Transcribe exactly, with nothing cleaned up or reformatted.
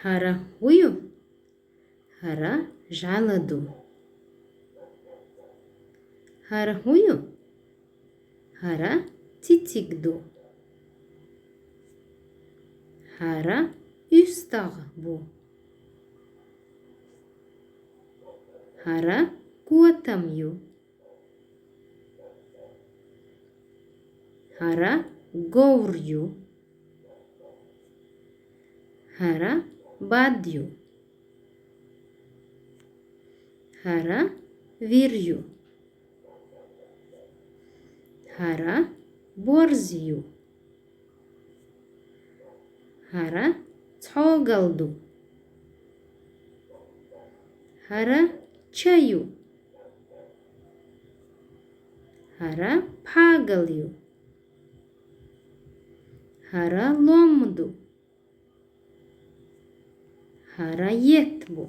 ХӀара хӀу ю? ХӀара жӀаладу. ХӀара хӀу ю? ХӀара цицигду. ХӀара уьстагӀ бу. ХӀара котам ю. ХӀара говр ю. ХӀара бад ю. ХӀара вир ю. ХӀара борз ю. ХӀара цхьогал ду. ХӀара ча ю. ХӀара пхьагал ю. ХӀара лом ду. ХӀара етт бу.